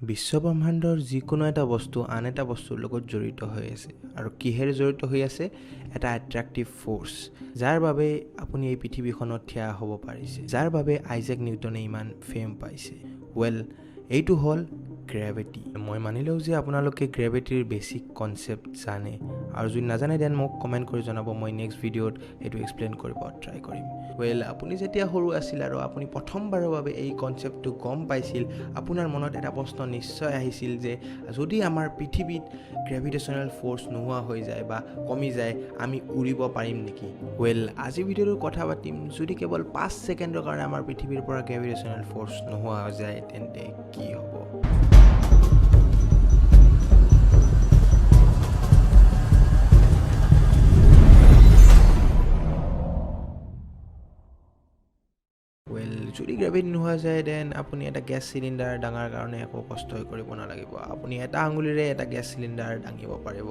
বিশ্বব্ৰহ্মাণ্ডৰ যিকোনো এটা বস্তু আন এটা বস্তুৰ লগত জড়িত হৈ আছে। আৰু কিহেৰে জড়িত হৈ আছে? এটা এট্ৰেক্টিভ ফ'ৰ্চ, যাৰ বাবে আপুনি এই পৃথিৱীখনত থিয় হ'ব পাৰিছে, যাৰ বাবে আইজেক নিউটনে ইমান ফেম পাইছে। ৱেল, এইটো হ'ল গ্ৰেভিটি। মই মানি লওঁ যে আপোনালোকে গ্ৰেভিটিৰ বেছিক কনচেপ্ট জানে আৰু যদি নাজানে, then মোক কমেণ্ট কৰি জনাব। মই নেক্সট ভিডিঅ'ত সেইটো এক্সপ্লেইন কৰিব ট্ৰাই কৰিম। ৱেল, আপুনি যেতিয়া সৰু আছিল আৰু আপুনি প্ৰথমবাৰৰ বাবে এই কনচেপ্টটো গম পাইছিল, আপোনাৰ মনত এটা প্ৰশ্ন নিশ্চয় আহিছিল যে যদি আমাৰ পৃথিৱীত গ্ৰেভিটেশ্যনেল ফ'ৰ্চ নোহোৱা হৈ যায় বা কমি যায়, আমি উৰিব পাৰিম নেকি? ৱেল, আজিৰ ভিডিঅ'টোত কথা পাতিম, যদি কেৱল 5 ছেকেণ্ডৰ কাৰণে আমাৰ পৃথিৱীৰ পৰা গ্ৰেভিটেশ্যনেল ফ'ৰ্চ নোহোৱা হৈ যায়, তেন্তে কি হ'ব? ৱেল, যদি গ্ৰেভিটি নোহোৱা যায়, then আপুনি এটা গেছ চিলিণ্ডাৰ দাঙাৰ কাৰণে একো কষ্টই কৰিব নালাগিব। আপুনি এটা আঙুলিৰে এটা গেছ চিলিণ্ডাৰ দাঙিব পাৰিব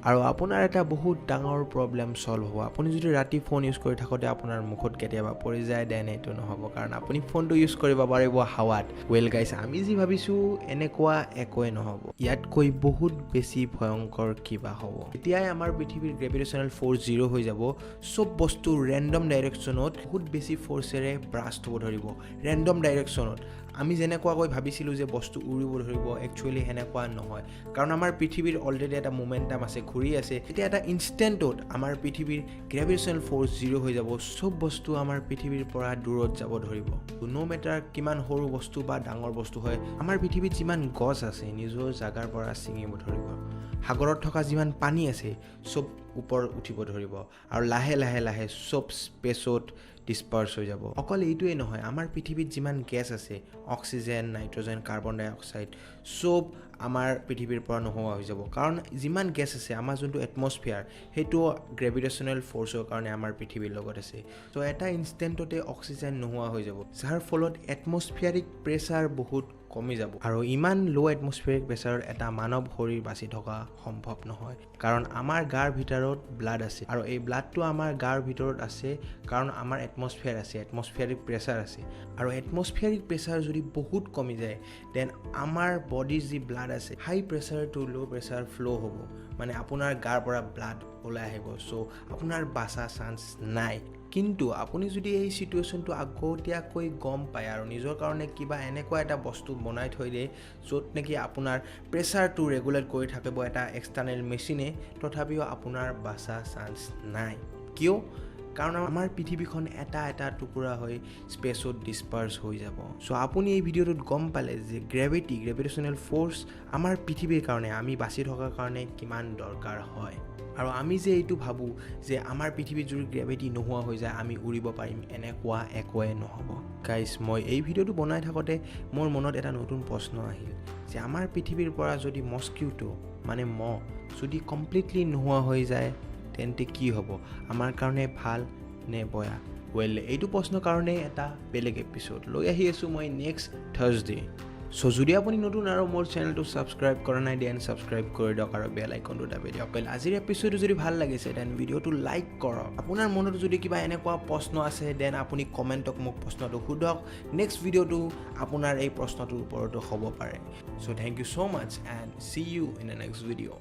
আৰু আপোনাৰ এটা বহুত ডাঙৰ প্ৰব্লেম ছল্ভ হ'ব। আপুনি যদি ৰাতি ফোন ইউজ কৰি থাকোঁতে আপোনাৰ মুখত কেতিয়াবা পৰি যায়, then এইটো নহ'ব, কাৰণ আপুনি ফোনটো ইউজ কৰিব পাৰিব হাৱাত। ৱেল গাইছ, আমি যি ভাবিছোঁ এনেকুৱা একোৱে নহ'ব। ইয়াতকৈ বহুত বেছি ভয়ংকৰ কিবা হ'ব। এতিয়াই আমাৰ পৃথিৱীৰ গ্ৰেভিটেশ্যনেল ফ'ৰ্চ জিৰ' হৈ যাব, চব বস্তু ৰেণ্ডম ডাইৰেকশ্যনত বহুত বেছি ফ'ৰ্চেৰে ব্ৰাষ্ট হ'ব ধৰিব। ৰেণ্ডম ডাইৰেকশ্যনত। আমি যেনেকুৱাকৈ ভাবিছিলোঁ যে বস্তু উৰিব ধৰিব, একচুৱেলি সেনেকুৱা নহয়, কাৰণ আমাৰ পৃথিৱীৰ অলৰেডি এটা মুমেণ্টাম আছে, ঘূৰি আছে। এতিয়া এটা ইনষ্টেণ্টত আমাৰ পৃথিৱীৰ গ্ৰেভিটেশ্যনেল ফ'ৰ্চ জিৰ' হৈ যাব, চব বস্তু আমাৰ পৃথিৱীৰ পৰা দূৰত যাব ধৰিব। ন' মেটাৰ কিমান সৰু বস্তু বা ডাঙৰ বস্তু হয়, আমাৰ পৃথিৱীত যিমান গছ আছে, নিজৰ জাগাৰ পৰা ছিঙিব ধৰিব। সাগৰত থকা যিমান পানী আছে, চব ওপৰত উঠিব ধৰিব আৰু লাহে লাহে লাহে চব স্পেচত ডিছপাৰ্চ হৈ যাব। অকল এইটোৱেই নহয়, আমাৰ পৃথিৱীত যিমান গেছ আছে, অক্সিজেন, নাইট্ৰজেন, কাৰ্বন ডাই অক্সাইড, চব আমাৰ পৃথিৱীৰ পৰা নোহোৱা হৈ যাব। কাৰণ যিমান গেছ আছে, আমাৰ যোনটো এটমছফিয়াৰ, সেইটো গ্ৰেভিটেশ্যনেল ফ'ৰ্চৰ কাৰণে আমাৰ পৃথিৱীৰ লগত আছে। ত' এটা ইনষ্টেণ্টতে অক্সিজেন নোহোৱা হৈ যাব, যাৰ ফলত এটমছফিয়াৰিক প্ৰেছাৰ বহুত কমি যাব। আৰু ইমান ল' এটমছফিয়াৰিক প্ৰেছাৰত এটা মানৱ শৰীৰ বাচি থকা সম্ভৱ নহয়, কাৰণ আমাৰ গাৰ ভিতৰত ব্লাড আছে আৰু এই ব্লাডটো আমাৰ গাৰ ভিতৰত আছে কাৰণ আমাৰ এটমছফিয়াৰ আছে, এটমছফিয়াৰিক প্ৰেছাৰ আছে। আৰু এটমছফিয়াৰিক প্ৰেছাৰ যদি বহুত কমি যায়, then আমাৰ বডিৰ যি ব্লাড আছে, high pressure to low pressure flow হ'ব, মানে আপোনাৰ গাৰ পৰা ব্লাড ওলাই আহিব। চ' আপোনাৰ বাচা চান্স নাই। কিন্তু আপুনি যদি এই চিটুৱেশ্যনটো আগতীয়াকৈ গম পায় আৰু নিজৰ কাৰণে কিবা এনেকুৱা এটা বস্তু বনাই থৈ দিয়ে, য'ত নেকি আপোনাৰ প্ৰেছাৰটো ৰেগুলেট কৰি থাকিব এটা এক্সটাৰ্নেল মেচিনে, তথাপিও আপোনাৰ বাচা চান্স নাই। কিয়? কাৰণ আমাৰ পৃথিৱীখন এটা এটা টুকুৰা হৈ স্পেচত ডিছপাৰ্চ হৈ যাব। চ' আপুনি এই ভিডিঅ'টোত গম পালে যে গ্ৰেভিটি, গ্ৰেভিটেশ্যনেল ফ'ৰ্চ আমাৰ পৃথিৱীৰ কাৰণে, আমি বাচি থকাৰ কাৰণে কিমান দৰকাৰ হয়। আৰু আমি যে এইটো ভাবোঁ যে আমাৰ পৃথিৱীত যদি গ্ৰেভিটি নোহোৱা হৈ যায়, আমি উৰিব পাৰিম, এনেকুৱা একোৱে নহ'ব। গাইজ, মই এই ভিডিঅ'টো বনাই থাকোঁতে মোৰ মনত এটা নতুন প্ৰশ্ন আহিল যে আমাৰ পৃথিৱীৰ পৰা যদি মস্কিউটো, মানে মহ, যদি কমপ্লিটলি নোহোৱা হৈ যায়, তেন্তে কি হ'ব? আমাৰ কাৰণে ভাল নে বেয়া? ৱেল, এইটো প্ৰশ্নৰ কাৰণে এটা বেলেগ এপিছ'ড লৈ আহি আছোঁ মই নেক্সট থাৰ্ছডে। চ' যদি আপুনি নতুন আৰু মোৰ চেনেলটো ছাবস্ক্ৰাইব কৰা নাই, then subscribe কৰি দিয়ক আৰু বেল আইকনটো দাবি দিয়ক। ৱেল, আজিৰ এপিছ'ডটো যদি ভাল লাগিছে, then ভিডিঅ'টো লাইক কৰক। আপোনাৰ মনত যদি কিবা এনেকুৱা প্ৰশ্ন আছে, then আপুনি কমেণ্টত মোক প্ৰশ্নটো সোধক। নেক্সট ভিডিঅ'টো আপোনাৰ এই প্ৰশ্নটোৰ ওপৰতো হ'ব পাৰে। So thank you so much and see you in the next video.